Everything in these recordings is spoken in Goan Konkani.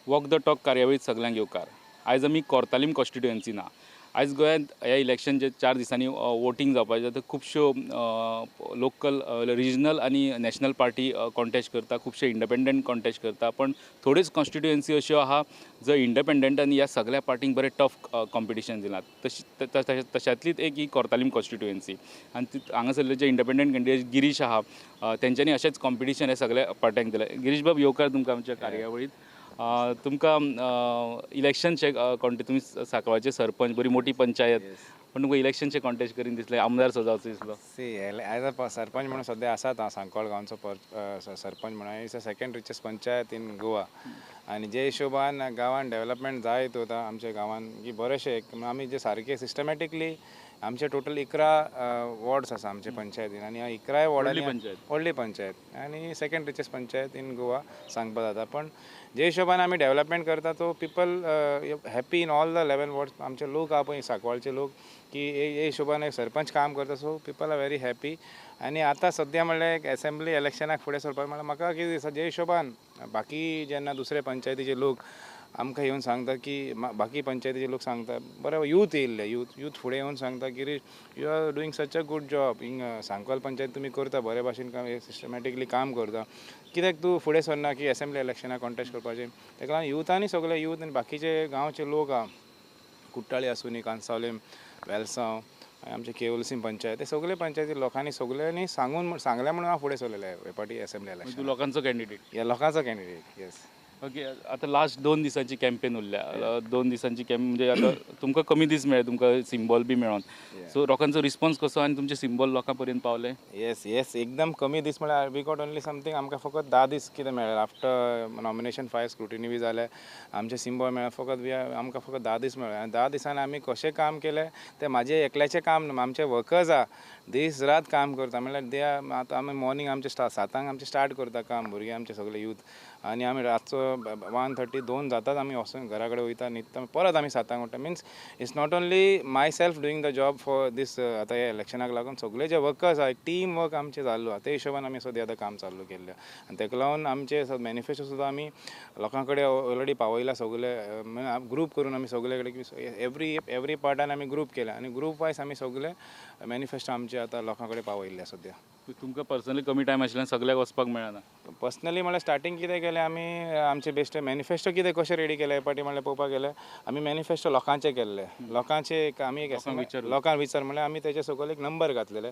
वॉक the talk कार्यावळीत सगल्यांक येवकार. आयज आमी कोर्तालीम कॉन्स्टिट्युएन्सीन आहा. आयज गोंयांत ह्या इलेक्शन जे 4 दिसांनी वोटींग जावपाचें आसा, खुबश्यो लोकल, रिजनल आनी नॅशनल पार्टी कॉन्टेस्ट करता, खुबशे इंडिपेंडंट कॉन्टेस्ट करता, पण थोड्योच कॉन्स्टिट्युएन्सी अश्यो आहा जंय इंडिपेंडंटांनी ह्या सगल्या पार्टींक बरें टफ कॉम्पिटिशन दिलां. तशी तशांतलीच एक ही कोर्तालीम कॉन्स्टिट्युएन्सी आनी हांगासरले जे इंडिपेंडंट कॅन्डिडेट गिरीश आहा, तेंच्यांनी अशेंच कॉम्पिटिशन ह्या सगल्या पार्ट्यांक दिलें. गिरीश बाब, येवकार तुमकां आमच्या कार्यावळीत. तुमकां इलेक्शनचे कॉन्टे, तुमी सांकवाळचे सरपंच, बरी मोठी पंचायत, पण तुमकां इलेक्शनचे कॉन्टेस्ट करीन दिसलें, आमदार सो जावचो दिसलो? सी, एज अ सरपंच म्हणून सद्या आसात हांव सांकवाळ गांवचो सरपंच म्हणून. It's a second richest panchayat in Goa आनी जे हिशोबान गांवान डेवलपमेंट जायत वता आमच्या गांवान की बरेशे एक आमी जे सारके सिस्टमॅटिकली, आमचे टोटल 11 वॉर्ड्स आसा आमचे पंचायतीन आनी ह्या 11 वॉर्डांनी पंचायत. व्हडली पंचायत आनी second richest panchayat in Goa सांगपा जाता. पण जे हिशोबान आमी डेवलपमेंट करता तो people happy in all the 11 wards. आमचे लोक आहा पळय सांकवाळचे लोक की हे हिशोबान एक सरपंच काम करता, so people are very happy. आनी आतां सद्या म्हणल्यार एक एसेंब्ली इलेक्शनाक फुडें सरपाक म्हणल्यार म्हाका कितें दिसता, जे हिशोबान बाकी जेन्ना दुसरे पंचायतीचे लोक आमकां येवन सांगता की बाकी पंचायतीचे लोक सांगता, बरें यूथ येयल्ले, यूथ फुडें येवन सांगता, "Girish, you are doing such a good job in Sancoale panchayat. तुमी करता बरे भाशेन काम, सिस्टमॅटिकली काम करता. कित्याक तूं फुडें सरना की एसेंब्ली इलेक्शनाक कॉन्टेस्ट करपाचें?" ताका लागून युथांनी, सगळे यूथ आनी बाकीचे गांवचे लोक आहा, कुट्टाळी आसूं न्ही, कांसावलीम, वेलसांव, आमचे केवलसीम पंचायत, ते सगळे पंचायती लोकांनी सगळ्यांनी सांगून सांगलें म्हणून हांव फुडें सरलेलें हे पाटी एसेंब्ली तूं इलेक्शन. लोकांचो कॅन्डिडेट. ह्या लोकांचो कॅन्डिडेट, येस. ओके, आतां लास्ट 2 दिसांची कॅम्पेन उरल्या. 2 दिसांची कॅम्प म्हणजे आतां तुमकां कमी दीस मेळ्ळे, तुमकां सिम्बॉल बी मेळोन. सो लोकांचो रिस्पॉन्स कसो आनी तुमचे सिम्बॉल लोकां पर्यंत पावले? येस, एकदम कमी दीस म्हळ्यार we got only something, आमकां फकत 10 दीस कितें मेळ्ळे. आफ्टर नॉमिनेशन फायल, स्क्रुटिनी बी जालें, आमचें सिम्बॉल मेळ्ळें, फकत वी आमकां फकत 10 दीस मेळ्ळे आनी 10 दिसांनी आमी कशें काम केलें तें म्हाजें एकल्याचें काम न्हू. आमचे वर्कर्स आहा, दीस रात काम करता. म्हणल्यार दे आतां आमी मॉर्निंग आमचे 7 सातांक आमचें स्टार्ट करता काम, भुरगे आमचे सगळे यूथ, आनी आमी रातचो 1:30, 2 जातात, आमी वचून घरा कडेन वयता, न्हिदता, परत आमी 7 सातांक उठ्ठा. Means it's not only myself doing the job for this. आतां ह्या इलेक्शनाक लागून सगळे जे वर्कर्स आहा, टीम वर्क आमचें जाल्लो आहा. ते हिशोबान आमी सद्या आतां काम चालू केल्लें आनी ताका लागून आमचे मॅनिफेस्टो सुद्दां आमी लोकां कडेन ऑलरेडी पावयला. सगळे ग्रूप करून आमी सगळे कडेन, एवरी पार्टान आमी ग्रूप केला आनी ग्रूप वायज आमी सगळे मॅनिफेस्टो आमचे आतां लोकां कडेन पावयल्ले सद्या. तुमकां पर्सनली कमी टायम आशिल्ल्यान सगल्याक वचपाक मेळना. पर्सनली म्हणल्यार स्टार्टींग कितें केलें आमी, आमचे बेश्टे मॅनिफेस्टो कितें कशें रेडी केले हे पाटी म्हणल्यार पळोवपाक गेल्यार आमी मॅनिफेस्टो लोकांचे केल्ले. लोकांचे एक आमी एक लोकांक विचारून. लोकांक विचार म्हणल्यार आमी तेजे सकयल एक नंबर घातलेले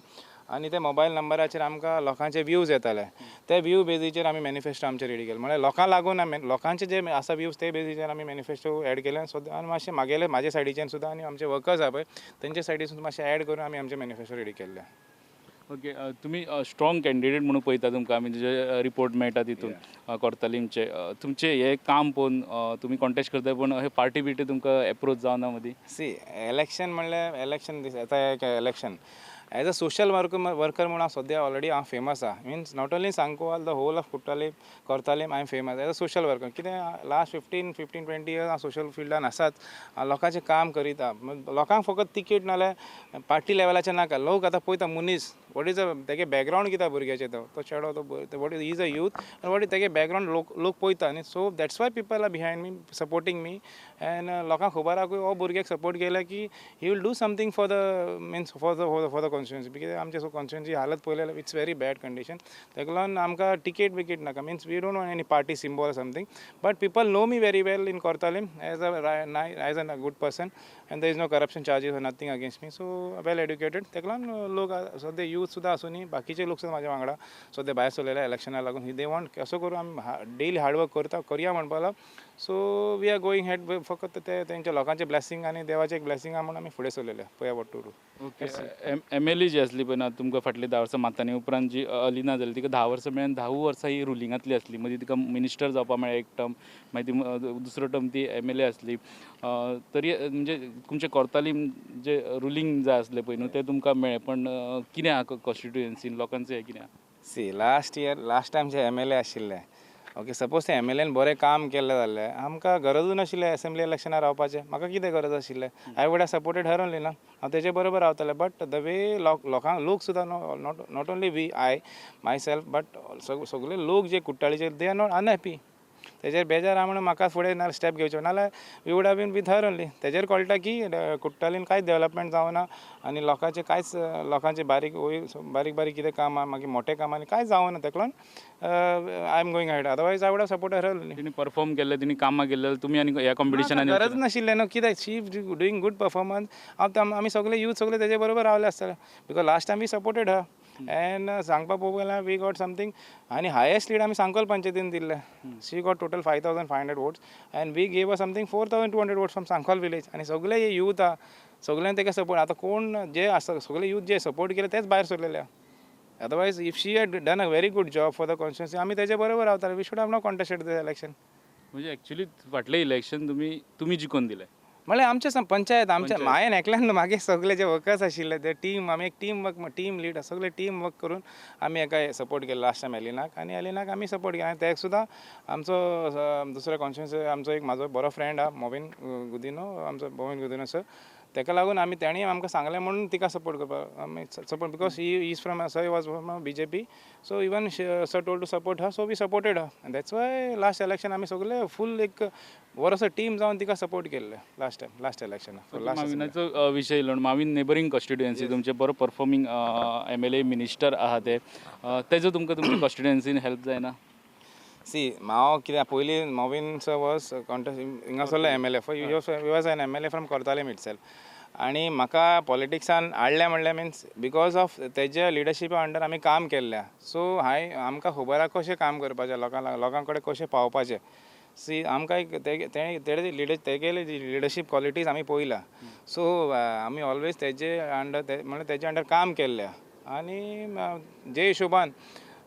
आनी ते मोबायल नंबराचेर आमकां लोकांचे व्यूज येताले. ते व्यू बेजीचेर आमी मॅनिफेस्टो आमचे रेडी केले. म्हणल्यार लोकांक लागून आमी लोकांचे जे आसा व्यूज, ते बेजीचेर आमी मॅनिफेस्टो एड केले. सो आनी मातशें मागेले म्हाजे सायडीच्यान सुद्दां आनी आमचे वर्कर्स आहा पळय तेंच्या सायडीसून मातशें एड करून आमी आमचे मॅनिफेस्टो रेडी केल्ले. ओके, तुमी स्ट्रॉंग कॅन्डिडेट म्हणून पळयता तुमकां आमी, जे रिपोर्ट मेळटा तितून कोर्तालीमचे. तुमचें हें काम पळोवन तुमी कॉन्टेस्ट करता, पूण अशें पार्टी बिर्टी तुमकां एप्रोच जावना मदीं? सी, इलेक्शन म्हणल्यार इलेक्शन दीस आतां एक election, as a social worker म्हणून हांव सद्या ऑलरेडी हांव फेमस आहा. Means not only Sancoale, the whole of Cortalim, Cortalim I am famous as a social worker. कितें लास्ट 15, 15, 20 इयर्स हांव सोशल फिल्डान आसाच. हांव लोकांचें काम करीता. लोकांक फकत तिकेट नाल्यार पार्टी लेवलाचेर नाका. लोक आतां पळयता मनीस what is a तेगे बॅकग्रावंड कितें भुरग्याचें, तो तो चेडो तो what is is a youth आनी what is तेगे बॅकग्रावंड लोक लोक पळयता न्ही. So that's why people are behind me, supporting me, and लोकांक खबर आहा की हो भुरग्याक सपोर्ट केल्यार की he will do something for the means for the constituency, because आमचे कॉन्स्टिट्युएन्सी हालत पळयल्यार it's very bad condition. ताका लागून आमकां टिकेट बिकेट नाका. Means we don't want any party symbol, something, but people know me very well in Cortalim as a good person and there is no corruption charges or nothing against me, so well educated. ताका लागून लोक सद्या यूथ सुद्दां आसूं न्ही, बाकीचे लोक सुद्दां म्हाज्या वांगडा सद्या भायर सरलेले इलेक्शना लागून. They want कसो करून आमी डेली हार्डवर्क करता, करया म्हणपा लागलो. So we are going ahead. फकत ते तेंच्या लोकांचें ब्लेसींग आनी देवाचें एक ब्लेसींग आहा म्हणून आमी फुडें सरलेले. पळया what to do. Okay, MLA जी आसली पळय ना तुमकां फाटलीं 10 वर्सां, मातानी उपरांत जी अलिना जाली, तिका 10 वर्सां मेळ्ळी. धावूय वर्सां ही रुलिंगांतली आसली. मदीं तिका मिनिस्टर जावपा मेळ्ळें एक टर्म, मागीर ती दुसरो टर्म ती एमएलए आसली. तरी म्हणजे तुमचें कोर्तालीम जे रुलींग जाय आसलें पळय न्हू, तें तुमकां मेळ्ळें, पण कितें आहा कॉन्स्टिट्युएन्सीन लोकांचें, हें कितें आहा? See, last year, last time जे एमएलए आशिल्ले, ओके, सपोज ते एमएलएन बरें काम केल्लें जाल्यार आमकां गरजूच नाशिल्लें एसेंब्ली इलेक्शनाक रावपाचें. म्हाका कितें गरज आशिल्लें? I would have supported her only ना? हांव तेजे बरोबर रावतालें. बट the way लोकांक, लोक सुद्दां, not only we, I myself, but सगळे लोक जे कुट्टाळीचे, they are not unhappy. तेजेर बेजार आहा म्हणून म्हाका फुडें ना स्टेप घेवच्यो, नाल्यार we would have been with her only. तेजेर कळटा की कुठ्ठाळीन कांयच डेवलपमेंट जावना आनी लोकांचें कांयच, लोकांचें बारीक बारीक बारीक कितें काम आहा, मागीर मोठे काम आनी कांय जावना. तेका लागून I am going ahead, otherwise I would have support her only. तिणी परफॉर्म केल्ले, तिणी कामां केल्ले, तुमी आनी ह्या कॉम्पिटिशनान गरज नाशिल्लें न्हू कित्याक she doing good performance. हांव आमी सगळे यूथ सगळे तेजे बरोबर रावले आसतले because last time we supported her and सांगपा पळोवंक गेल्यार we got something आनी हायेस्ट लीड आमी सांकवाल पंचायतीन दिल्ले. She got total 5,500 votes and we gave a something 4,200 votes from Sancoale village. आनी सगळे हे यूथ आहा, सगळ्यांनी तेका सपोर्ट. आतां कोण जे आसा सगळे यूथ जे सपोर्ट केले तेच भायर सरलेले आहा. Otherwise if she had done a very good job for the constituency, आमी तेजे बरोबर रावताले. We should have not contested the election. म्हणजे ॲक्च्युली फाटलें इलेक्शन तुमी तुमी जिखोवन दिलें. म्हणल्यार आमचे पंचायत आमच्या हांवें एकल्यान न्हू, मागीर सगळे जे वर्कर्स आशिल्ले ते टीम, आमी एक टीम वर्क, टीम लीड, सगळे टीम वर्क करून आमी हेका सपोर्ट केलो लास्ट टायम एलिनाक. आनी एलिनाक आमी सपोर्ट केला आनी तेका सुद्दां आमचो दुसऱ्या कॉन्स्टिट्युएन्सी आमचो एक म्हाजो बरो फ्रेंड आहा मोविन गुदिनो, आमचो मोविन गुदिनो सर, तेका लागून आमी तेणी आमकां सांगलें म्हणून तिका सपोर्ट करपाक आमी support because he is from, sir was from BJP, so even sir told to support her, so we supported her and that's why last election आमी सगळे फूल एक बरोसो टीम जावन तिका सपोर्ट केल्ले last time, last election, last. माविनाचो विशय येयलो, माविन नेबरींग कॉन्स्टिट्युएन्सी, तुमचे बरो परफॉर्मींग एमएलए, मिनिस्टर आहा ते. तेजो तुमकां तुमच्या कॉन्स्टिट्युएन्सीन हेल्प जायना? सी, हांव कित्याक पयलीं मोविन सर वॉज कॉन्टेस्ट हिंगासरलो MLA, he was an MLA from Cortalim itself. आनी म्हाका पॉलिटिक्सान हाडलें म्हणल्यार मिन्स because of तेज्या लिडरशिपा अंडर आमी काम केल्लें. सो हांवें आमकां खबर आहा कशें काम करपाचें, लोकां लोकां कडेन कशें पावपाचें. सी, आमकां एक तेणे लिडर तेगेले लिडरशीप क्वॉलिटीज आमी पळयला. सो आमी ऑलवेज तेजे अंडर, म्हणल्यार तेजे अंडर काम केल्लें. आनी जे हिशोबान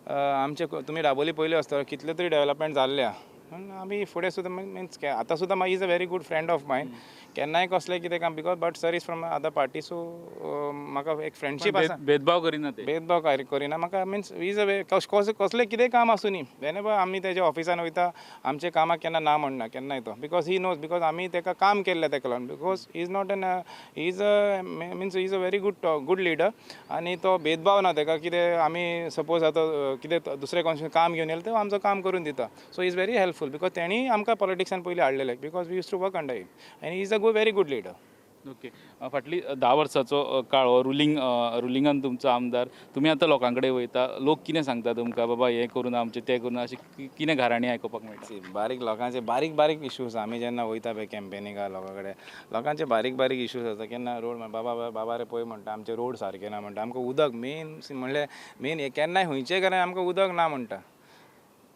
आमचे तुमी दाबोली पयली आसतलो, कितले तरी डेवलपमेंट जाल्ले आहा. पूण आमी फुडें सुद्दां मिन्स आतां सुद्दां is a very good friend of mine. केन्नाय कसलें कितें काम, because but sir is from other party, so म्हाका एक फ्रेंडशीप आसा. भेदभाव करिना ते. भेदभाव करिना म्हाका. मिन्स is a वे कसलें कितें काम आसूं न्ही, वेनेवर आमी तेज्या ऑफिसान वयता, आमच्या कामाक केन्ना ना म्हणना केन्नाय तो, because he knows, because आमी तेका काम केल्लें तेका लागून, because is not an is a means is a very good leader. आनी तो भेदभाव ना तेका. कितें आमी सपोज आतां कितें दुसरें कोण काम घेवन येयले, तो आमचो काम करून दिता. So is very helpful because तेणी आमकां पॉलिटिक्सान पयलीं हाडलेलें, because we used to work under him आनी is a go very good leader. Okay, फाटली 10 वर्साचो काळ हो रुलिंगान तुमचो आमदार. तुमी आतां लोकां कडेन वयता, लोक कितें सांगता तुमकां, बाबा हें करूं ना आमचें, तें करूं ना, अशें कितें गाराणीं आयकुपाक मेळटा? सी, बारीक लोकांचे बारीक बारीक इश्यूज. आमी जेन्ना वयता पळय कॅम्पेनिंगाक लोकां कडेन, लोकांचे बारीक बारीक इश्यूज आसता. केन्ना रोड, बाबा बाबा रे पळय म्हणटा, आमचे रोड सारके ना म्हणटा, आमकां उदक मेन म्हणल्यार मेन केन्नाय खंयचेय घरान आमकां उदक ना म्हणटा,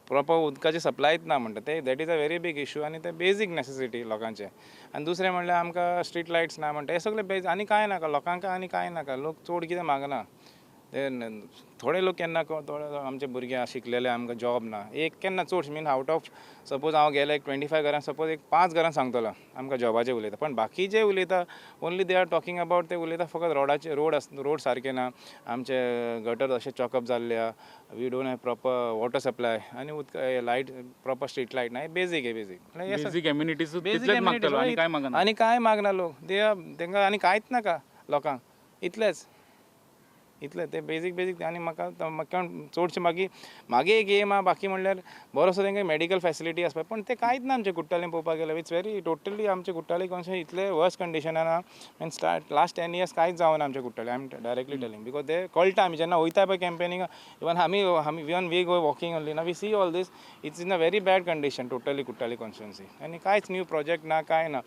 प्रॉपर उदकाची सप्लायच ना म्हणटा ते. That is a very big issue आनी ते बेजीक नॅसेसिटी लोकांचे. आनी दुसरें म्हणल्यार आमकां स्ट्रीट लायट्स ना म्हणटा. हे सगळे बेज आनी कांय नाका लोकांक, आनी कांय नाका. लोक चड कितें मागना ते. थोडे लोक केन्ना थोडे आमचे भुरगे शिकलेले, आमकां जॉब ना. एक केन्ना चड मीन आवट ऑफ सपोज हांव गेले एक 25 घरां, सपोज एक पांच घरां सांगतलो आमकां जॉबाचें उलयता, पण बाकी जे उलयता, only they are talking about, ते उलयता फकत रोडाचे, रोड रोड सारके ना आमचे, गटर अशे चॉकअप जाल्ले आहा, we don't have proper water supply आनी उदक लायट, प्रॉपर स्ट्रीट लायट ना. हे बेजीक, हे बेजीक. बेजीक एम्युनिटीज तितलेच मागतलो, आनी काय मागना. आनी कांय मागना लोक. ते तांकां आनी कांयच नाका लोकांक, इतलेच इतले ते बेजीक बेजीक. आनी म्हाका म्हाका चडशें मागीर मागीर एक एम आहा. बाकी म्हणल्यार बरोसो तांकां मेडिकल फेसिलिटी आसपाक, पूण ते कांयच ना आमचे कुठ्ठाळे पळोवपाक गेल्यार. It's very totally आमचे कुठ्ठाळे कॉन्स्टिट्युएन्सी इतले वर्स कंडिशनान आहा. Means start last 10 years कांयच जावना आमच्या कुठ्ठाळे. I am directly telling because ते कळटा आमी जेन्ना वयता पळय कॅम्पेनिंग, इवन आमी even we go walking only ना, we see all this, it's in a very bad condition totally Cortalim constituency. आनी कांयच न्यू प्रोजेक्ट ना, कांय ना.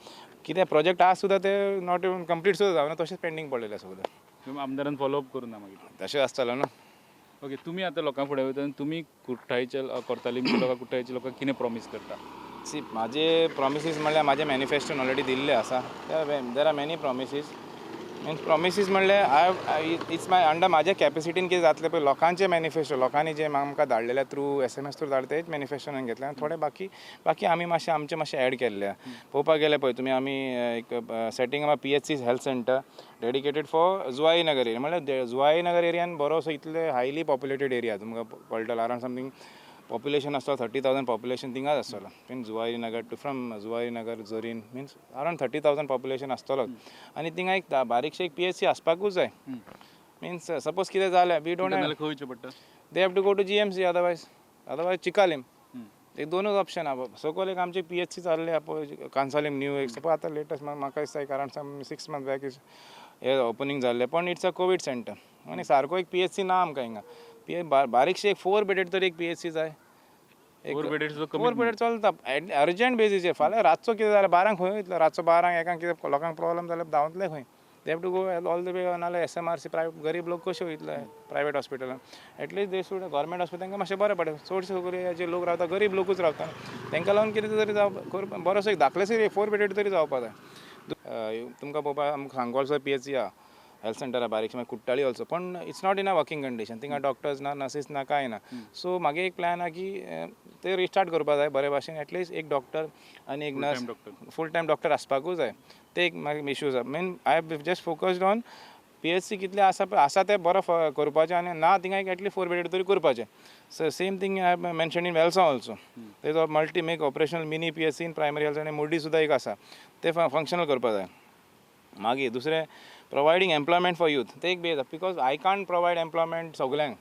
कितें प्रोजेक्ट आसा सुद्दां ते not even complete सुद्दां जावना, तशेंच पेंडींग पडलेलें सुद्दां. आमदारान फॉलोअप करूं ना मागीर? तशें आसतलें न्हू. ओके, तुमी आतां लोकां फुडें वयता आनी तुमी कुठ्ठाळीच्या, कोर्तालीमच्या लोकांक, कुठ्ठाळीच्या लोकांक कितें प्रॉमीस करता? सी, म्हाजे प्रॉमिसीस म्हणल्यार म्हाजे मॅनिफेस्टोन ऑलरेडी दिल्ले आसा. There are many promises, means promises म्हणल्यार I it's my under म्हाज्या कॅपेसिटीन कितें जातलें पळय. लोकांचे मॅनिफेस्टो, लोकांनी जे आमकां धाडलेले थ्रू एसएमएस थ्रू धाडले, तेच मॅनिफेस्टोन घेतले आनी थोडे बाकी बाकी आमी मातशें आमचें मातशें एड केल्ले. पळोवपाक गेल्यार पळय तुमी, आमी एक setting up PHC health centre dedicated for Zuari Nagar area. म्हणल्यार जुवारी नगर एरियान बरोसो इतले हायली पॉप्युलेटेड एरिया, तुमकां कळटलो, अरावंड समथींग पॉप्युलेशन आसतलो 30,000 पॉप्युलेशन थिंगाच आसतलो. Means Zuari Nagar to from Zuari Nagar Jorem means around 30,000 population आसतलोच. आनी थिंगा एक बारीकशें एक पीएचसी आसपाकूच जाय. मिन्स सपोज कितें जालें, we don't नाल्यार खंय वयचें पडटा? They have to go to GMC, otherwise Chicalim. एक दोनूच ऑप्शन आहा. सकयल एक आमची पीएचसी चालली आहा पळय कांसावलीम न्यू एक, सपोज आतां लेटस्ट म्हाका दिसता एक around some 6 month back is हे ओपनींग जाल्लें, पण it's a Covid centre आनी सारको एक पीएचसी ना आमकां हिंगा. पी बारीकशी एक फोर बेडेड तरी एक पीएचसी जाय. फोर बेडेड सुद्दां कमी. फोर बेडेड चलता अर्जंट बेजीचेर. फाल्यां रातचो कितें जाल्यार 12क खंय वयतलो? रातचो 12क एकांक कितें लोकांक प्रॉब्लम जाल्यार धांवतले खंय? They have to go all the way, नाल्यार एसएमआरसी. प्रायवेट गरीब लोक कशे वयतले प्रायवेट हॉस्पिटलान? At least they should government hospital, तांकां मातशें बरें पडटा. चडशे सगळे जे लोक रावता, गरीब लोकूच रावता. तांकां लागून कितें तरी जावपा बरोसो एक धाकलेसो एक फोर बेडेड तरी जावपा जाय. तुमकां पळोवपाक आमकां सांकवाळ सुद्दां पीएचसी आहा, हेल्थ सेंटर आहा बारीकशें, मागीर कुट्टाळी ऑल्सो, पण it's not in a working condition. थिंगा डॉक्टर्स ना, नर्सीस ना, कांय ना. सो मागीर एक प्लॅन आहा की ते रिस्टार्ट करपा जाय बरे भाशेन. एटलिस्ट एक डॉक्टर आनी एक nurse, full time doctor आसपाकूच जाय. ते एक मागीर इश्यूज आहा. Main I have just focused on PHC कितले आसा पळय आसा ते बरो करपाचें आनी ना थिंगा एक एटलीस्ट फोर बेडेड तरी करपाचें. So same thing I have mention in Velsao also. तेजो multi make operational mini PHC in primary health आनी मुर्डी सुद्दां एक आसा, ते फंक्शनल करपा जाय. मागीर दुसरें, प्रोवायडींग एम्प्लॉयमेंट फॉर यूथ. ते एक बेज because I can't provide employment सगल्यांक,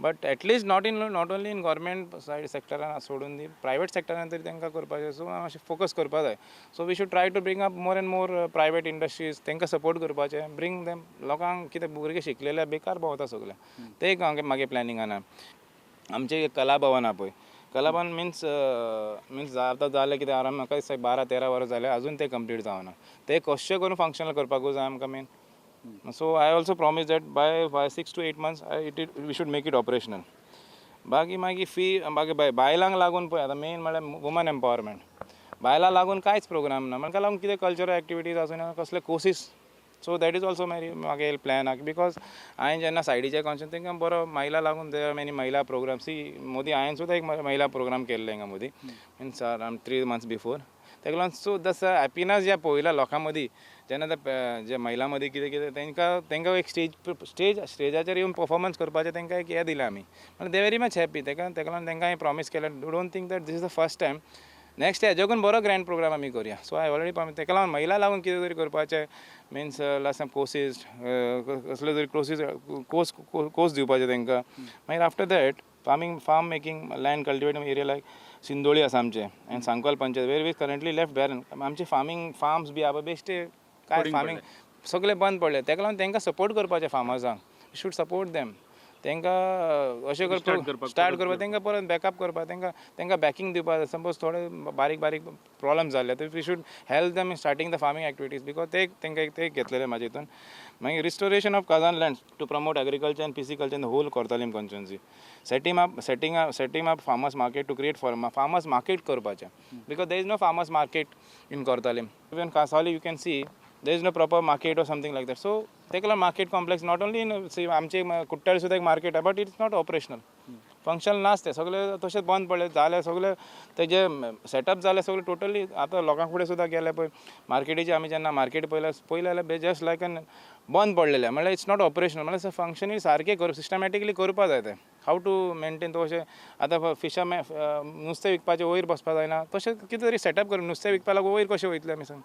but at least not only in government side सेक्टरान सोडून दी, प्रायवेट सेक्टरान तरी तांकां करपाचें. सो मातशें फोकस करपा जाय. So we should try to bring up more and more private industries, तांकां सपोर्ट करपाचें, ब्रींग देम. लोकांक कितें, भुरगे शिकलेले बेकार भोंवता सगळे. ते एक मागीर प्लॅनिंगान आहा. आमचें एक कला भवन आहा पळय, कला भवन मिन्स मिन्स आतां जालें कितें, अरावंड म्हाका दिसता 12-13 वर्सां जालें, अजून तें कंप्लीट जावना. तें कशें करून फंक्शनल करपाकूच जाय आमकां main. So I also promise that by 6 to 8 months I it we should make it operational. बाकी मागीर फी, बाकी बायलांक लागून पळय, आतां मेन म्हळ्यार वुमन एम्पावरमेंट. बायलां लागून कांयच प्रोग्राम ना. म्हाका लागून कितें कल्चरल एक्टिविटीज आसूं, कसले courses, so that is also मागीर मागीर प्लॅन आहा. Because हांवें जेन्ना सायडीचे कॉन्शन तांकां बरो महिला लागून there are many महिला प्रोग्राम. सी, मोदी हांवें सुद्दां एक महिला प्रोग्राम केल्ले हिंगा Modi, means around 3 months before. ताका लागून सो दस हॅपिनस जें पळयलां लोकां मदीं, जेन्ना ते जे महिला मदीं कितें कितें तांकां एक स्टेज स्टेजाचेर येवन परफॉर्मन्स करपाचें तांकां एक हें दिलें आमी, म्हणल्यार they very much happy. ताका लागून तांकां हांवें प्रॉमीस केलें, don't think that this is the first time, next हेज्याकून बरो ग्रँड प्रोग्राम आमी करुया. So I already promise. ताका लागून महिला लागून कितें तरी करपाचें, मिन्स लायक सम कोर्सीस, कसले तरी कोर्सीस, कोर्स दिवपाचे तांकां. मागीर after that farming, farm making, land cultivating area like Sindoli आसा आमचें and Sancoale panchayat where is currently left barren. आमचे फार्मींग फार्म्स बी आहा पळय, बेश्टे काय फार्मींग सगळें बंद पडलें. ताका लागून तांकां सपोर्ट करपाचें, फार्मर्सांक should support them. तांकां अशें करपाक स्टार्ट करपाक, तांकां परत बॅकअप करपाक, तांकां बॅकिंग दिवपाक. सपोज थोडे बारीक बारीक प्रॉब्लम जाल्ले तर we should help them in starting the farming activities, because ते तांकां ते घेतलेले म्हाजे हितून. मागीर restoration of khazan lands to promote agriculture and pisciculture in the whole Cortalim constituency, setting up farmers market to create farmers market करपाचें, because there is no farmers market in Cortalim. Even Cansaulim, you can see there is no proper market or something like that. So ताका लागून market complex, not only in आमचे कुट्टाळे सुद्दां एक मार्केट आहे, but it's not operational, functional नाच. ते सगळे तशेंच बंद पडले जालें सगळे. तेजे सेटअप जालें सगळें टोटली. आतां लोकां फुडें सुद्दां गेले पळय मार्केटीचे, आमी जेन्ना मार्केट पळयलें पळयलें जाल्यार जस्ट लायक एन बंद पडलेलें, म्हणल्यार it's not operational. म्हणल्यार फंक्शनली सारकें कर सिस्टमॅटिकली करपा जाय तें, how to maintain तो. अशें आतां फिशरमॅन नुस्तें विकपाचें वयर बसपा जायना, तशें कितें तरी सेटअप करून नुस्तें विकपा लागून वयर कशें वयतले आमी सांग?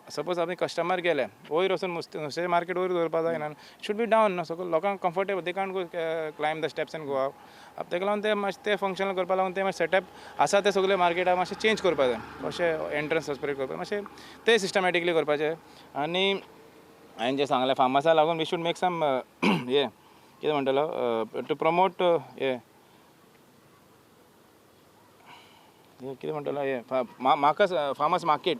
सपोज आमी कस्टमर गेले वयर वचून, नुस्तें नुस्त्याचें मार्केट वयर दवरपा जायना, should be down न्हू. सगळं लोकांक comfortable, they can't go climb the steps and go out. ताका लागून ते मातशें ते फंक्शनल करपा लागून ते मातशें सेटअप आसा ते सगळे मार्केटाक मातशें चेंज करपा जाय. कशें एंट्रन्स सेपरेट करपाक, मातशें ते सिस्टमॅटिकली करपाचें. आनी हांवें जें सांगलें, फार्मर्सा लागून we should make some हें कितें म्हणटलो, टू प्रमोट हें हे कितें म्हणटलो, हें म्हाका फार्मर्स मार्केट.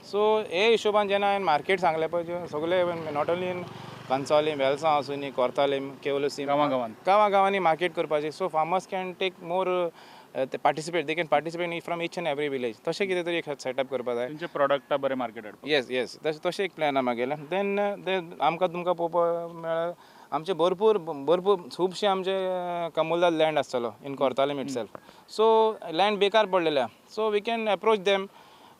सो हे हिशोबान जेन्ना हांवें मार्केट सांगलें पळय, सगळे not only in Cansaulim, Velsao आसूं, कोर्तालीम, केवलोसीम, गांवां गांवांत. गांवां गांवांनी मार्केट करपाचें, so farmers can take more ते participate, they can participate from each and every village. तशें कितें तरी एक सेटअप करपा जाय. तुमचे प्रॉडक्टां बरें मार्केट हाडपाक. येस येस, तशें तशें एक प्लॅन आहा मागेलें. देन ते आमकां तुमकां पळोवपाक मेळ्ळें, आमचे भरपूर भरपूर खुबशे आमचे कमुलदाद लँड आसतलो in Cortalim itself. So land बेकार पडलेले आहा, so we can approach them.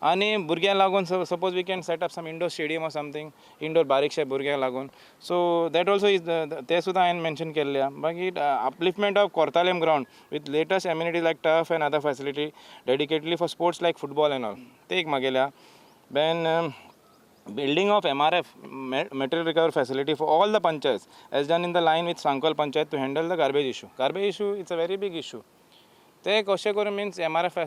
आनी भुरग्यांक लागून suppose we can set up some indoor stadium or something indoor बारीकशे भुरग्यांक लागून, सो that also is ते सुद्दां हांवें मेन्शन केल्ले आहा. मागीर upliftment of Cortalim ground with latest amenities like turf and other facility dedicatedly for sports like football and all, ते एक मागेले आहा. Then building of MRF, material recovery facility for all the panchayats, as done in the line with Sancoale Panchayat, to handle the garbage issue. Garbage issue, it's a very big issue. ते कशें करून मिन्स एमआरएफ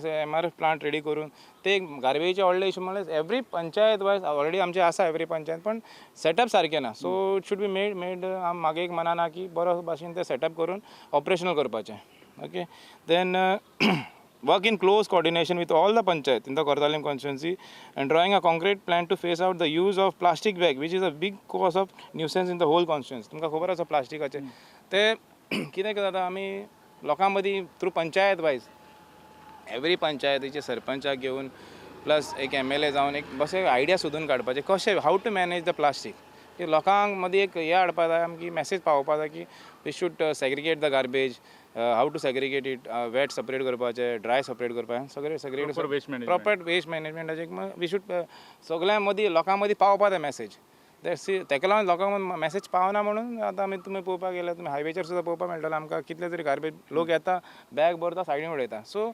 प्लांट रेडी करून ते गार्बेजीचे व्हडले इशू म्हणल्यार एवरी पंचायत वायज ऑलरेडी आमचे आसा एवरी पंचायत, पण सेटअप सारकें ना. So it should be made मागे एक मनान आहा की बरो भाशेन ते सेटअप करून ऑपरेशनल करपाचें. Okay, then work in close coordination with all the panchayat in the Cortalim constituency and drawing a concrete plan to phase out the use of plastic bag, which is a big cause of nuisance in the whole constituency. तुमकां खबर आसा प्लास्टिकाचे ते कितें जाता, आमी लोकां मदीं थ्रू पंचायत वायज एवरी पंचायतीचे सरपंचाक घेवन प्लस एक एमएलए जावन एक बस एक आयडिया सोदून काडपाचें कशें how to manage the plastic. की लोकांक मदीं एक हें हाडपा जाय, आमकी मॅसेज पावोवपा जाय की we should segregate the garbage, how to segregate it, wet separate करपाचें, ड्राय सेपरेट करपाचें, सगळें segregate. Proper waste management. Proper waste मॅनेजमेंटाचें we should सगळ्यां मदीं लोकां मदीं पावोवपा जाय मॅसेज. तेका लागून लोकांक मॅसेज पावना म्हणून आतां आमी तुमी पळोवपाक गेल्यार तुमी हायवेचेर सुद्दां पळोवपाक मेळटलें आमकां कितले तरी गार्बेज, लोक येता, बॅग भरता, सायडीन उडयता. सो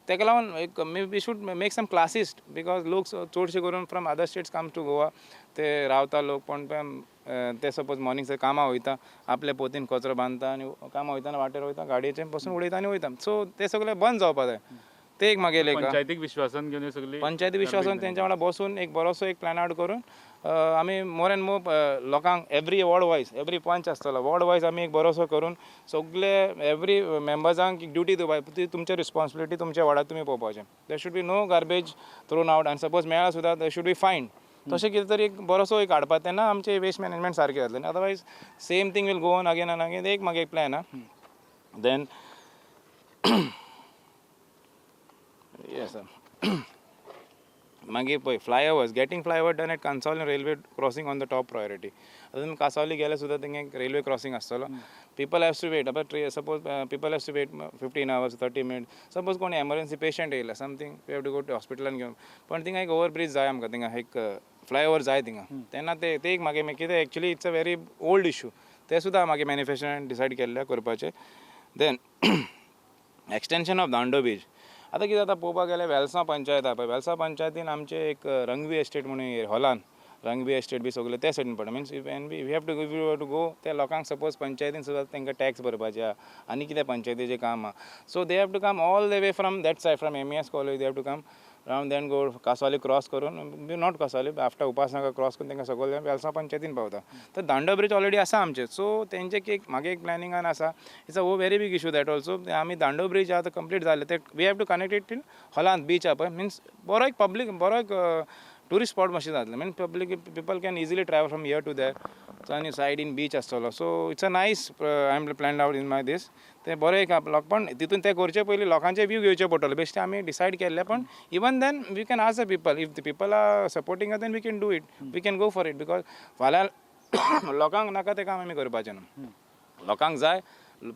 तेका लागून एक we should make some classes because लोक चडशे करून from other states come to Goa, ते रावता लोक, पण ते सपोज मॉर्निंग कामां वयता, आपल्या पोतीन कचरो बांदता आनी कामां वयतना वाटेर वयता, गाडयेचेर बसून उडयता आनी वयता. सो ते सगळे बंद जावपा जाय. ते एक मागेलें एक पंचायतीक विश्वासान घेवन सगळी पंचायती विश्वासान तेंच्या वांगडा बसून एक बरोसो एक प्लॅन आउट करून आमी मोर एंड मोर लोकांक एवरी वॉर्ड वायज, एवरी पंच आसतलो, वॉर्ड वायज आमी एक बरोसो करून सगळे एवरी मेंबर्सांक एक ड्युटी दिवपा, ती तुमचे रिस्पॉन्सिबिलिटी, तुमच्या वॉर्डात तुमी पळोवपाचें. There should be no garbage thrown out आनी सपोज मेळ्ळा सुद्दां there should be fine. तशें कितें तरी एक बरोसो एक हाडपा, तेन्ना आमचें वेस्ट मॅनेजमेंट सारकें जातलें. Otherwise same thing will go on again and again. एक मागीर एक प्लॅन आहा. Then yes मागीर पळय flyovers, getting flyover done at Cansaulim railway crossing on the top priority. आतां तुमी कांसावली गेले सुद्दां थिंगा एक रेल्वे क्रॉसिंग आसतलो. People has to wait, आतां suppose people has to wait 15 hours, 30 minute. Suppose कोण एमरजन्सी पेशंट येयला, something, we have to go to हॉस्पिटलान घेवन, पण थिंगा एक ओवर ब्रीज जाय आमकां, थिंगा एक फ्लायओवर जाय थिंगा. तेन्ना ते ते एक मागीर कितें, actually it's a very old issue, ते सुद्दां मागीर मॅनिफेस्टोन डिसायड केल्लें करपाचें. Then extension of Dhando beach. आतां कितें जाता पळोवपाक गेल्यार वेलसांव पंचायत आहा पळय, वेलसांव पंचायतीन आमचे एक रंगवी एस्टेट म्हणून, हॉलान रंगवी एस्टेट बी सगळे ते सायडीन पडटा. Means if and we have to we have to go त्या लोकांक, सपोज पंचायतीन सुद्दां तांकां टॅक्स भरपाचे आहा आनी कितें पंचायतीचें काम आहा, so they have to come all the way from that side, from MES College they have to come round, then go Cansaulim cross करून, not Cansaulim, after Upasnagar cross करून तांकां सकयल वेलसांव पंचायतीन पावता. तर दांडो ब्रिज ऑलरेडी आसा आमचे, सो तेंचे एक मागीर एक प्लॅनिंगान आसा. It's a very big issue that also. आमी दांडो ब्रिज आतां कंप्लीट जाले ते we have to connect it till हॉलांत beach आहा पळय. मिन्स बरो एक पब्लीक, बरो एक ट्युरिस्ट स्पॉट मातशें जातलें. Mean public people can easily travel from here to there. So आनी सायडीन बीच आसतलो, so it's a nice I am plan out in my this. तें बरें एक लोक, पण तितून तें करचे पयलीं लोकांचे व्यू घेवचे पडटले. बेश्टे आमी डिसायड केल्ले, पण even then we can ask the people. If the people are supporting, then we can do it, we can go for it, because फाल्यां लोकांक नाका तें काम आमी करपाचें न्हू. लोकांक जाय,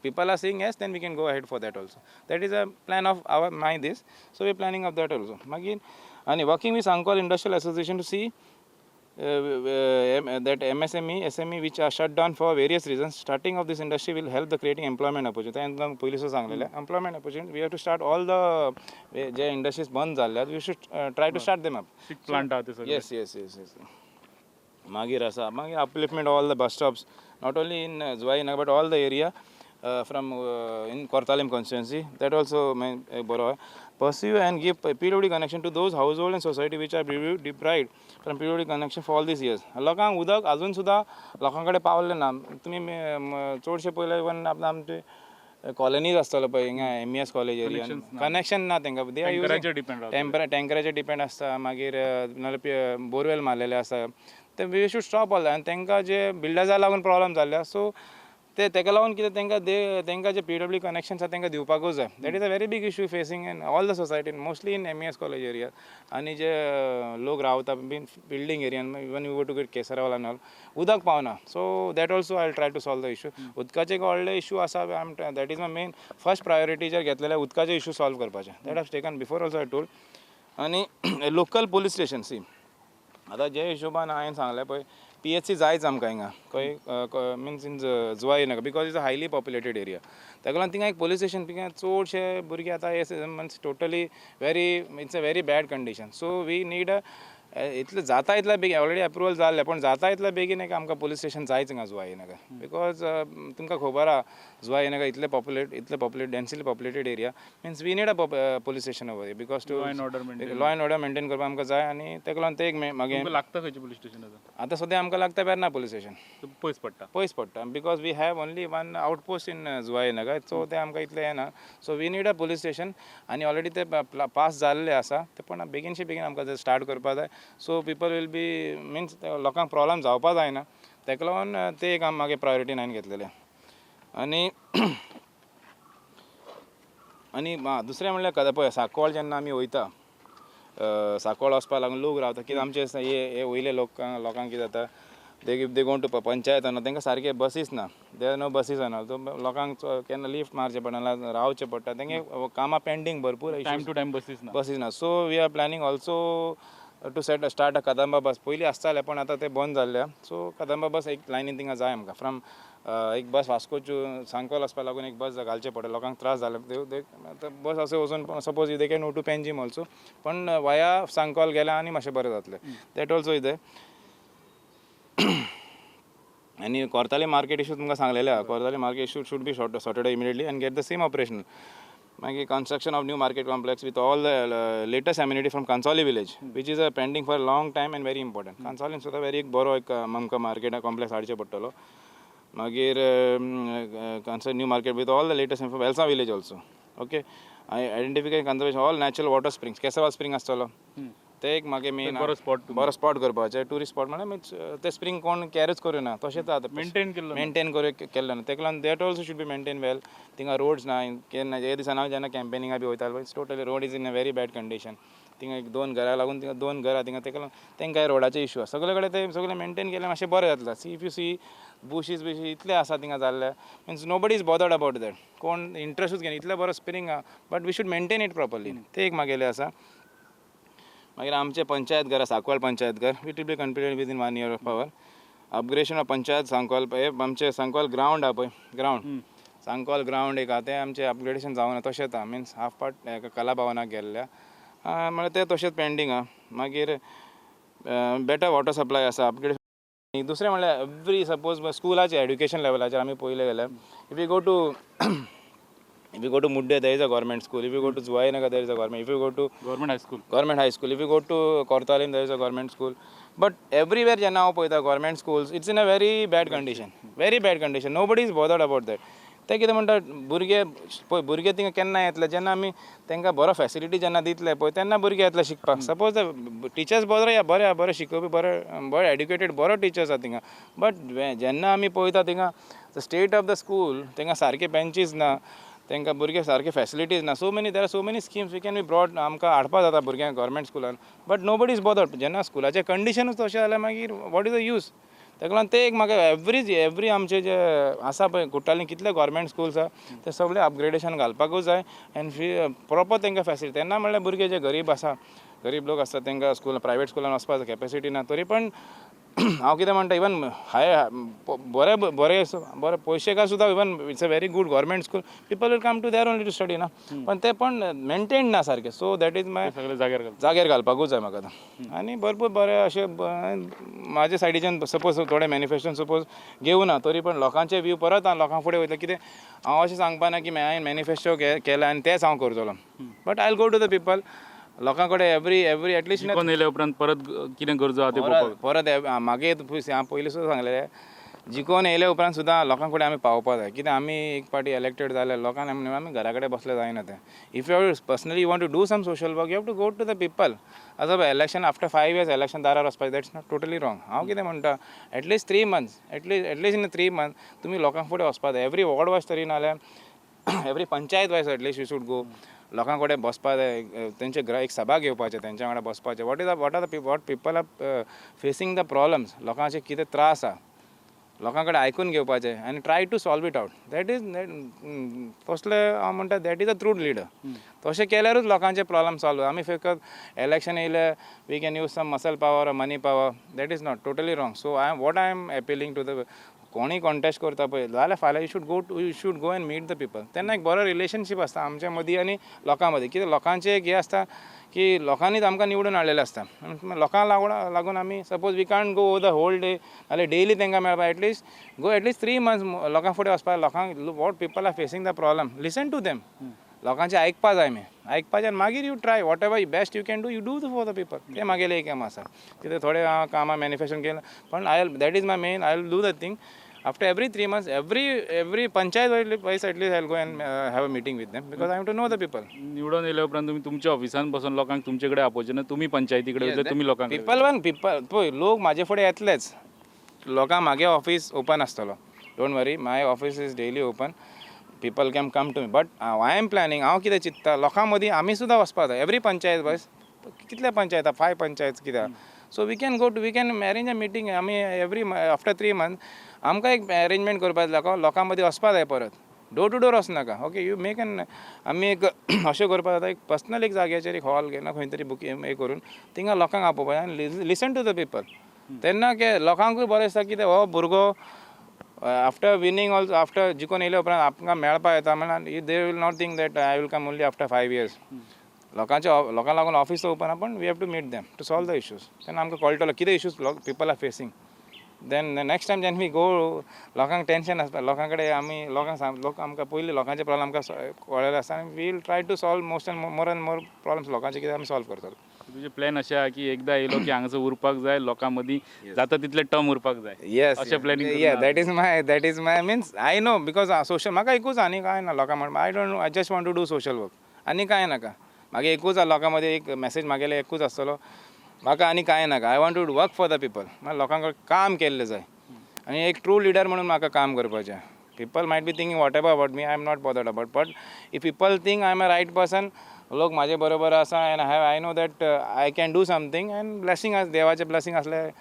people are saying yes, then we can go ahead for that also. That is a plan of our my this, so we planning of that also. मागीर आनी working with Sancoale Industrial Association to see that MSME, SME which are shut down for various reasons, starting of this industry will help the creating employment opportunity. तें पयलीं सुद्दां सांगलेलें, employment opportunity we have to start all the J industries बंद जाल्ल्यात, we should try to start them up. Plant आहा ते सगळे. येस. मागीर आसा मागीर upliftment all the bus stops, not only in Zuari Nagar but all the area from in Cortalim constituency, that also बरो. Pursue and give PWD connection to those household and society which are deprived from PWD connection for all these years. लोकांक उदक अजून सुद्दां लोकां कडेन पावलें ना. तुमी चडशे पयले इवन आमचे कॉलनीज आसतलो पळय हिंगा एमईएस कॉलेज एरिया, कनेक्शन ना तांकां. They are टँकराचेर डिपेंड रावता. टेंपरा टँकराचेर डिपेंड आसता. मागीर नाजाल्यार बोरवेल मारलेले आसा. ते we should stop all. आनी तांकां जे बिल्डर्सा लागून प्रॉब्लम जाल्ले, सो ते तेका लागून कितें तांकां दे तांकां जे पीडब्ल्यू कनेक्शन आसा तांकां दिवपाकूच जाय. That is a very big issue facing in all the society, mostly in MES College area. आनी जे लोक रावता बीन बिल्डींग एरियान, even you go to get Kesarwal आनी ऑल, उदक पावना. So that also I try to solve the issue. उदकाचे एक व्हडले इशू आसा. I am that is my main first प्रायोरिटीचेर घेतलेले, उदकाचे इशू सॉल्व करपाचे. That have taken before also, I told. आनी लोकल पोलीस स्टेशन, सी, आतां जे हिशोबान हांवें सांगलें पळय, पीएचसी जायच आमकां हिंगा खंय, means in Zuari Nagar, because it's a highly populated area. ताका लागून थिंगा एक पोलीस स्टेशन, थिंगा चडशे भुरगे आतां हे means totally very, it's a very bad condition, so we need a इतलें जाता इतल्या बेगीन, ऑलरेडी अप्रुवल जाल्लें, पूण जाता इतल्या बेगीन एक आमकां पुलीस स्टेशन जायच हिंगा जुवाई नगर, because तुमकां खबर आहा, जुवाई नगर इतले populate, densely populated area, means we need a police station over, because to law and order maintain. Law and order maintain करपाक आमकां जाय आनी तेका लागून ते एक मागीर तुमकां लागता खंयचें पुलीस स्टेशन आतां? आतां सद्या आमकां लागता वेर्ना पुलीस स्टेशन. पयस पडटा. पयस पडटा, because we have only one outpost in Zuari Nagar, so ते आमकां इतलें येना, so we need a police station. आनी ऑलरेडी ते पास जाल्ले आसा ते, पण बेगीनशे बेगीन आमकां ते स्टार्ट करपा जाय, so people will be, means लोकांक प्रॉब्लम जावपा जायना. तेका लागून ते एक आमी मागीर प्रायोरिटीन हांवें घेतलेलें. आनी दुसरें म्हणल्यार कदा पळय सांकवाळ जेन्ना आमी वयता, सांकवाळ वचपा लागून लोक रावता. कित्याक आमचे हे वयले लोकांक कितें जाता, they go to panchayat, तांकां सारके बसीस ना, there no buses ना, सो लोकांक केन्ना लिफ्ट मारचें पडटा, रावचें पडटा, तेंगे कामां पेंडींग भरपूर. टायम टू टायम बसीस ना. बसीस ना, so we are planning also to set start a Kadamba bus. पयलीं आसताले, पण आतां ते बंद जाल्ले. सो कदंबा बस एक लायनीन थिंगा जाय आमकां, फ्रॉम एक बस वास्कोच्यो सांकवाल वचपा लागून एक बस घालचें पडटा. लोकांक त्रास जाले, आतां बस अशें वचून, suppose they can go to Panjim also, पण वाया सांकवाल गेल्या आनी मातशें बरें जातलें. That also is. आनी कोर्ताले मार्केट इशू तुमकां सांगलेले आहा. Cortalim market issue should be sorted immediately and get the same operational. मागीर construction of new market complex with all the latest amenity from Cansaulim village, which is a pending for long time and very important. कांसावलीन सुद्दां वेरी एक बरो एक आमकां मार्केट कॉम्प्लेक्स हाडचें पडटलो. मागीर construct new market with all the latest from Velsao village also, okay. Identify, conservation all natural water springs. Kesarval spring आसतलो, ते एक मागीर मेन बरो spot. बरो स्पॉट करपाचें, ट्युरिस्ट स्पॉट म्हणल्यार, मीन्स ते स्प्रींग कोण कॅरच करुना, तशेंच आतां मेंटेन केल्लो. मेंटेन करू केल्लो ना. तेका लागून that also should be maintain well. थिंगा रोड्स ना, केन्ना हे दिसांनी हांव जेन्ना कॅम्पेनिंगा बी वयतालो, it's totally, road is in a very bad condition. थिंगा एक दोन घरां लागून, थिंगा दोन घरां थिंगा, तेका लागून तेंकां रोडाचे इशू आसा. सगळे कडेन ते सगळे मेंटेन केले मातशें बरें जातलें. See, if you see, bushes बिशीस इतले आसा थिंगा जाल्ले, means nobody is bothered about that. कोण इंट्रस्टूच घेना. इतलें बरो स्प्रींग आहा, but we should maintain it properly. ते एक मागेलें आसा. मागीर आमचें पंचायत घर, सांकवाळ पंचायत घर, it will be completed within one year of our upgradation of panchayat Sancoale. हे आमचें सांकवाल ग्रावंड आहा पळय, ग्रावंड, सांकवाल ग्रावंड एक आहा, तें आमचें अपग्रेडेशन जावना, तशेंच आहा. मिन्स हाफ पार्ट कला भवनाक गेल्ल्या, म्हळ्यार तें तशेंच पेंडींग आहा. मागीर बेटर वॉटर सप्लाय आसा, अपग्रेडेशन. दुसरें म्हणल्यार एवरी सपोज स्कुलाचेर, एड्युकेशन लेवलाचेर आमी पळयलें जाल्यार, if you go to Mudde, there is a government school. If you go to Zuari Nagar, there is a government. If you go to government high school. Government high school. If you go to Cortalim, there is a government school. But everywhere जेन्ना हांव पळयता government schools, it's in a very bad condition, very bad condition. Nobody is bothered about that. ते कितें म्हणटा, भुरगे पळय, भुरगे थिंगा केन्ना येतले? जेन्ना आमी तांकां बरो फॅसिलिटी जेन्ना दितले पळय, तेन्ना भुरगे येतले शिकपाक. सपोज टिचर्स बरो, बरे बरे शिकोवपी, बरे बरे एड्युकेटेड, बरो टिचर्स आसा थिंगा, बट जेन्ना आमी पळयता थिंगा the state of the school, तांकां सारके बेंचीस ना, तांकां भुरगे सारके फॅसिलिटीज ना. So many there are so many schemes we can be brought. आमकां हाडपा जाता भुरग्यांक गव्हर्मेंट स्कुलान, but nobody is bothered. जेन्ना स्कुलाचें कंडिशनूच तशें जाल्यार मागीर what is the use? ताका लागून ते एक म्हाका एवरी आमचे जे आसा पळय कुट्टालीन कितले गव्हर्मेंट स्कुल्स आसा, ते सगळे अपग्रेडेशन घालपाकूच जाय एंड फी प्रोपर तांकां फॅसिलिटी. तेन्ना म्हणल्यार भुरगे जे गरीब आसा, गरीब लोक आसता, तांकां स्कूल, प्रायवेट स्कुलान वचपाक कॅपेसिटी ना. तरी पण हांव कितें म्हणटा, इवन हाय बरे बरे बरे पयशेकार सुद्दां, even it's a very good government school, people will come to there only to study ना, पण ते पण मेंटेन ना सारकें. सो that is my सगळे जाग्यार घालता. जाग्यार घालपाकूच जाय म्हाका आतां. आनी भरपूर बरे अशे म्हाजे सायडीच्यान सपोज थोडे मॅनिफेस्टोन सपोज घेवना, तरी पण लोकांचे व्यू परत हांव लोकां फुडें वयतलो. कितें हांव अशें सांगपाना की हांवें मॅनिफेस्टो केला आनी तेंच हांव करतलो, but I go to the people, लोकां कडेन एवरी एवरी एटलिस्ट जिखोन येयल्या उपरांत परत कितें गरजो आहा त्यो पळोवपाक. परत परत मागीर हांव पयलीं सुद्दां सांगलेलें, जिखोन येयल्या उपरांत सुद्दां लोकां कडेन आमी पावपा जाय. कित्याक आमी एक पाटी इलेक्टेड जाले, लोकांक आमी घरा कडेन बसले जायना तें. If you personally want to do some social work, you have to go to the people. आतां पळय, election after 5 years election दारार वचपाचें, that's not totally wrong. हांव कितें म्हणटा, at least 3 months, at least in 3 month तुमी लोकां फुडें वचपा जाय. एवरी वॉर्ड वायज तरी, नाल्यार every panchayat wise at least you should go. लोकां कडेन बसपा जाय, तेंचे घरा एक सभा घेवपाचें, तेंच्या वांगडा बसपाचें, what is what are the what people are facing, the problems, लोकांचे कितें त्रास आहा, लोकां कडेन आयकून घेवपाचें आनी try to solve it out. That is तसले हांव म्हणटा, that is a true leader. तशें केल्यारूच लोकांचे प्रॉब्लम सॉल्व. आमी फकत इलेक्शन येयले, we can use some muscle power, money power, that is not totally wrong. So I am what I am appealing to the कोणूय कॉन्टेस्ट करता पळय जाल्यार फाल्यां you should go and meet the people. तेन्ना एक बरो रिलेशनशीप आसता आमच्या मदीं आनी लोकां मदीं. कित्याक लोकांचें एक हें आसता की लोकांनीच आमकां निवडून हाडलेलें आसता. लोकांक लागून आमी suppose we can't go the whole day नाल्यार डेली तांकां मेळपाक, at least go at least 3 months लोकां फुडें वचपाक, लोकांक what people are facing the problem, listen to them. लोकांचें आयकपा जाय आमी, आयकपाचें आनी मागीर you try whatever best you can do, you do for the people. तें मागेलें एक एम आसा. कितें थोडें हांव कामां मॅनिफेस्टोन केलां, पण I that is my main. I will do the thing after every 3 months, every panchayat wise at least I go and have a meeting with them, because I have to know the people. निवडून येयल्या उपरांत तुमी तुमच्या ऑफिसान बसून लोकांक तुमचे कडेन आपोवचें ना, तुमी पंचायती कडेन वयतले, तुमी लोकांक पिपल वन पिपल पळय, लोक म्हाजे फुडें येतलेच. लोकांक मागे ऑफीस ओपन आसतलो. Don't worry, my office is daily open, people can come to me. But I am planning, हांव कितें चिंत्ता, लोकां मदीं आमी सुद्दां वचपाक जाय. एवरी पंचायत वायज, कितले पंचायत, फायव पंचायत कितें, so we can arrange a meeting. आमी एवरी आफ्टर 3 मंथ आमकां एक अरेंजमेंट करपाक जाय. लोकां मदीं वचपाक जाय परत, डोर टू डोर वचनाका. ओके, you make N आमी एक अशें करपाक जाता, एक पर्सनल एक जाग्याचेर एक हॉल घेवन खंय तरी बुकींग हें करून थिंगा लोकांक आपोवपाक आनी लिसन टू the people. तेन्ना के लोकांकूय बरें दिसता कितें हो भुरगो आफ्टर विनींग ऑल्सो, आफ्टर जिखून येयल्या उपरांत आमकां मेळपाक येता म्हणल्यार they will not think that I will come only after 5 years. लोकांचे लोकांक लागून ऑफीस ओपन आहा, पण we have to meet them to solve the issues. तेन्ना आमकां कळटलो कितें issues people are facing. Then next time जेन्ना we go, लोकांक टेंशन आसता. लोकां कडेन आमी लोकांक सांग, लोक आमकां पयलीं लोकांचे प्रॉब्लम आमकां कळ्ळेले आसता आनी we will try to solve most and more and more problems. लोकांचे कितें आमी सॉल्व करतले. तुजे प्लॅन अशें आहा की एकदां येयलो की हांगासर उरपाक जाय, लोकां मदीं जाता तितले टर्म उरपाक जाय. येस. अशें planning. Yeah, that is my means I know because social म्हाका एकूच, आनी कांय ना. लोकां म्हण I don't I just want to do social work, आनी कांय नाका. मागीर एकूच आहा, लोकां मदीं एक मॅसेज मागेले एकूच आसतलो, म्हाका आनी कांय नाका. I want to work for the people. म्हाका लोकांक काम केल्लें जाय आनी एक ट्रू लिडर म्हणून म्हाका काम करपाचें. People might be thinking whatever about me, I am not bothered about, but if people think I am a right person, लोक म्हाजे बरोबर आसा and I know that I can do something and blessing आस, देवाचें ब्लेसिंग आसलें,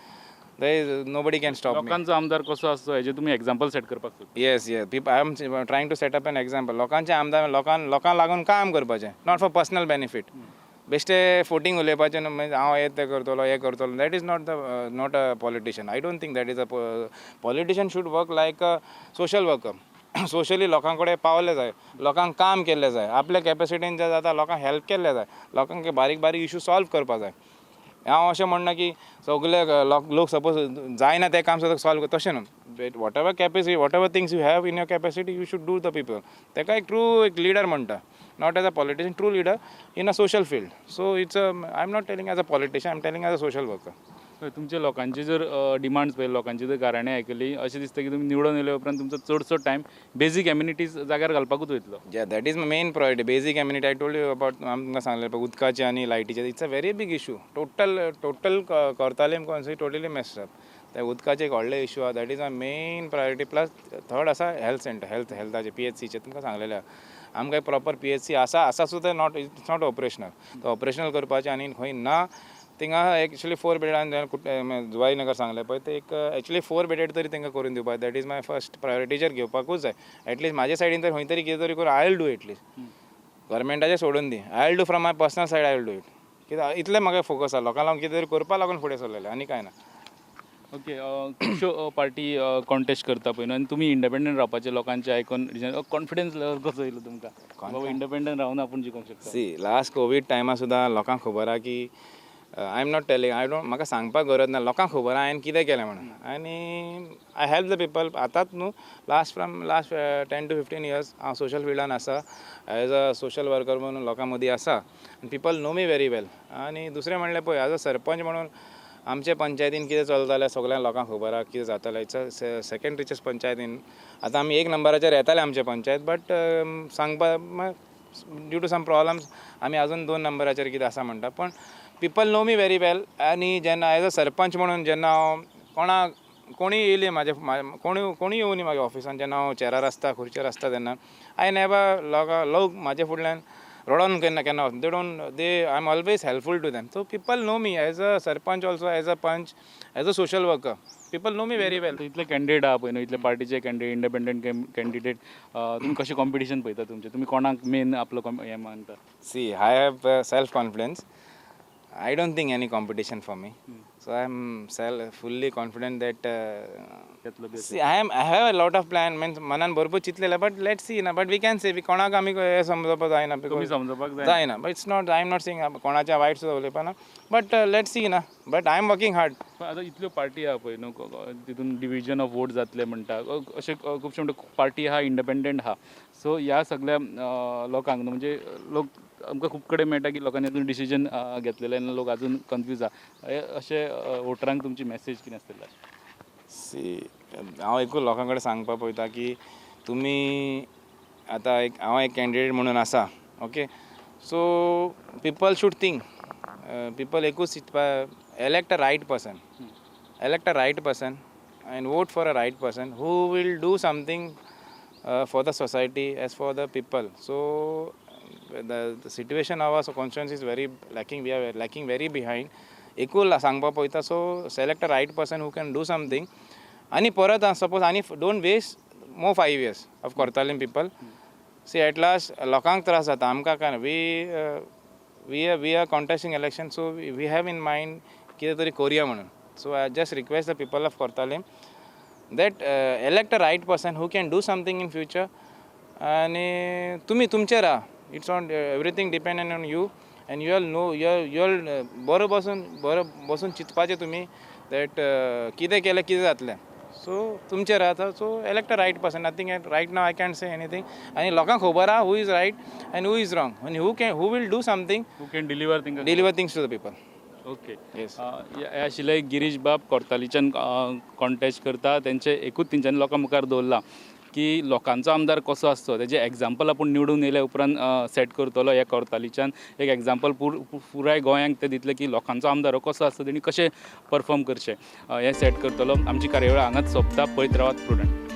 there is nobody can stop me. लोकांचो आमदार कसो आसचो हेजें तुमी एग्जाम्पल सेट करपाक सोदता. Yes, people, I am trying to set up an example. लोकांचे आमदार, लोकांक लागून काम करपाचें, not for personal benefit. बेश्टे फोटींग उलोवपाचें न्हू, मागीर हांव हें तें करतलो, हें करतलो, that is not a politician. I don't think that is a politician. Should work like a social worker. Socially लोकां कडेन पावले जाय, लोकांक काम केल्लें जाय, आपल्या कॅपेसिटीन जें जाता लोकांक हेल्प केल्लें जाय, लोकांक बारीक बारीक इशू सॉल्व करपा जाय. हांव अशें म्हणना की सगळे लोक सपोज जायना तें काम सुद्दां सॉल्व, तशें न्हू. Whatever capacity, whatever things you have in your capacity, you should do the people. ताका एक ट्रू एक लिडर म्हणटा, not as a politician, true leader in a social field. So it's a I am not telling as a politician, I am telling as a social worker. हय, तुमच्या लोकांची जर डिमांड्स पळयली, लोकांची जर गाराणें आयकली, अशें दिसता की तुमी निवडून येयल्या उपरांत तुमचो चडसो टायम बेजीक एमिनिटीज जाग्यार घालपाकूच वयतलो. Yeah, that is my main priority. Basic amenity I told you about. आमकां सांगलें पळय उदकाचें आनी लायटीचें. It's a very big issue. Total Cortalim constituency totally messed up. ते उदकाचें एक व्हडलें इशू आहा. That is my main priority. Plus third आसा हेल्थ सेंटर, हेल्थाचें, पीएचसीचें तुमकां सांगलेलें आहा. आमकां प्रॉपर पीएचसी आसा, आसा सुद्दां not it's not operational. तो ऑपरेशनल करपाचें आनी खंय ना थिंगा एक्चुअली फोर बेडान जुवारी नगर सांगलें पळय, ते एक एक्चुअली फोर बेडेड तरी तांकां करून दिवपाक. That is my first प्रायोरिटीचेर घेवपाकूच जाय. एटलीस्ट म्हाजे सायडीन तर खंय तरी कितें तरी करून I will do. At least गव्हर्मेंटाचें सोडून दी, I will do from my personal side, I will do it. कित्याक इतलें म्हाका फोकस आसा, लोकां लागून कितें तरी करपा लागून फुडें सरलेलें, आनी कांय ना. ओके, खुबश्यो पार्टी कॉन्टेस्ट करता पळय न्हू आनी तुमी इंडिपेंडंट रावपाचें लोकांचें आयकून कॉन्फिडन्स लेवल कसो येयलो तुमकां, बाबा इंडिपेंडंट रावन आपूण जिखोंक शकता? सी, लास्ट कोवीड टायमा सुद्दां लोकांक खबर आहा की I am not telling, I don't, म्हाका सांगपाक गरज ना. लोकांक खबर आहा हांवें कितें केलें म्हणून आनी I help the people. आतांच न्हू, last from last 10 to 15 years हांव सोशल फिल्डान आसा, एज अ सोशल वर्कर म्हणून लोकां मदीं आसा आनी people know me very well. आनी दुसरें म्हणल्यार पळय, एज अ सरपंच म्हणून आमचे पंचायतीन कितें चलतालें सगळ्या लोकांक खबर आहा कितें जातालें. It's a second richest पंचायतीन. आतां आमी एक नंबराचेर येताले आमचे पंचायत, बट सांगपा ड्यू टू सम प्रॉब्लम्स आमी अजून दोन नंबराचेर कितें आसा म्हणटा. पण people know me very well. आनी जेन्ना एज अ सरपंच म्हणून जेन्ना हांव कोणाक कोणूय येयली म्हाजे कोणूय कोणूय येवनी म्हाज्या ऑफिसान, जेन्ना हांव चेरार आसता, खुर्चेर आसता, तेन्ना I never लोकां लोक म्हाजे फुडल्यान रडोन केन्ना केन्ना they don't they I am always helpful to them. So people know me as a sarpanch also, as a panch, as a social worker. People know me very well. इतले कॅन्डिडेट आहा पळय न्हू, इतले पार्टीचे कॅन्डिडेट, इंडिपेंडंट कॅन्डिडेट, तुमी कशें कॉम्पिटिशन पळयता तुमचें? तुमी कोणाक मेन आपलो हें मानता? See, I have self confidence. I don't think any competition for me. So I am fully confident that see, I have a lot of plan, means मनान भरपूर चिंतलेलें, बट let see ना. बट we can से कोणाक आमी हें समजोवपाक जायना. तुमी समजोवपाक जायना. जायना, but it's not, I am not saying कोणाच्या वायट सुद्दां उलयपाना, बट let see ना, but I am working hard. पण आतां इतल्यो पार्टी आहा पळय न्हू, तितून डिविजन ऑफ वोट जातले म्हणटा, अशें खुबशे म्हणटा पार्टी आहा, इंडिपेंडंट आहा. सो ह्या सगळ्या लोकांक न्हू, म्हणजे लोक आमकां खूब कडेन मेळटा की लोकांनी अजून डिसिजन घेतलेलें ना, लोक अजून कन्फ्यूज आहा. हे अशें वोटरांक तुमची मॅसेज कितें आसतली? सी, हांव एकूच लोकां कडेन सांगपाक पळयता की तुमी आतां एक हांव एक कॅन्डिडेट म्हणून आसा, okay, so people should think, people एकूच चिंतपा, elect a right person, elect a right person and vote for a right person who will do something for the society as for the people. So the situation of our constituency is very lacking, we are lacking very behind. एकूच सांगपाक पळयता, so select a right person who can do something. आनी परत सपोज आनी don't waste more 5 years of Cortalim people. See, at last लोकांक त्रास जाता, आमकां काय. We are contesting election, so we have in mind कितें तरी करुया म्हणून. So I just request the people of Cortalim that elect a right person who can do something in future. आनी तुमी तुमचेर आहा, it's on everything depend on you and you all know you all बरो बसून, बरो बसून चिंतपाचें तुमी that कितें केलें कितें जातलें. सो तुमचेर आहा, so elect a right person. Nothing right now I can say anything. आनी लोकांक खबर आहा who is right and who is wrong आनी who will do something. Who can deliver तांकां. Deliver things to the people. Yes. हे आशिल्ले गिरीश बाब, कोर्तालीच्यान कॉन्टेस्ट करता. तेंचे एकूच तेंच्यांनी लोकां मुखार दवरलां की लोकांचो आमदार कसो आसचो, तेजें एग्जाम्पल आपूण निवडून येयल्या उपरांत सेट करतलो. ह्या कोर्तालीच्यान एक एग्जाम्पल पुराय गोंयांक ते दितले की लोकांचो आमदार हो कसो आसता, तेणी कशें परफॉर्म करचें, हें सेट करतलो. आमची कार्यावळ हांगाच सोंपता. पळयत रावात प्रुडंट.